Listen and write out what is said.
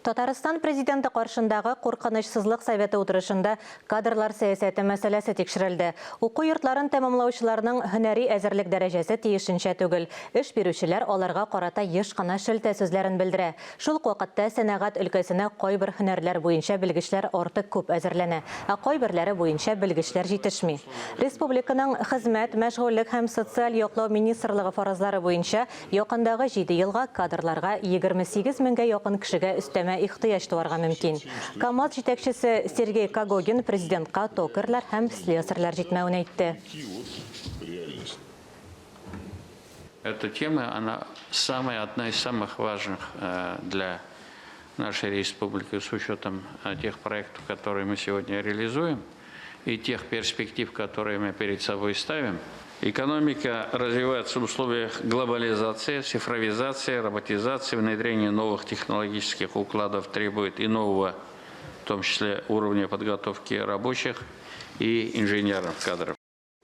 Татарстан Президенты каршындагы Куркынычсызлык советы утырышында кадрлар сәясәте мәсьәләсе тикшерелде. Уку йортларын тәмамлаучыларның һөнәри әзерлек дәрәҗәсе тиешенчә түгел. Эш бирүчеләр аларга карата еш кына шелтә сүзләрен белдерә. Шул ук вакытта сәнәгать өлкәсенә кайбер һөнәрләр буенча белгечләр артык күп әзерләнә, ә кайберләре буенча белгечләр җитешми. Республиканың Хезмәт, мәшгульлек һәм социаль яклау министрлыгы фаразлары буенча, Якындагы җиде елга кадрларга 28 меңгә якын кешегә өстәмә ихтыяҗ туарга мөмкин. КАМАЗ җитәкчесе Сергей Когогин президентка токарьлар һәм слесарьлар җитмәвен әйтте. Эта тема, она самая, одна из самых важных для нашей республики с учетом тех проектов, которые мы сегодня реализуем, и тех перспектив, которые мы перед собой ставим. Экономика развивается в условиях глобализации, цифровизации, роботизации, внедрения новых технологических укладов требует и нового, в том числе уровня подготовки рабочих и инженеров кадров.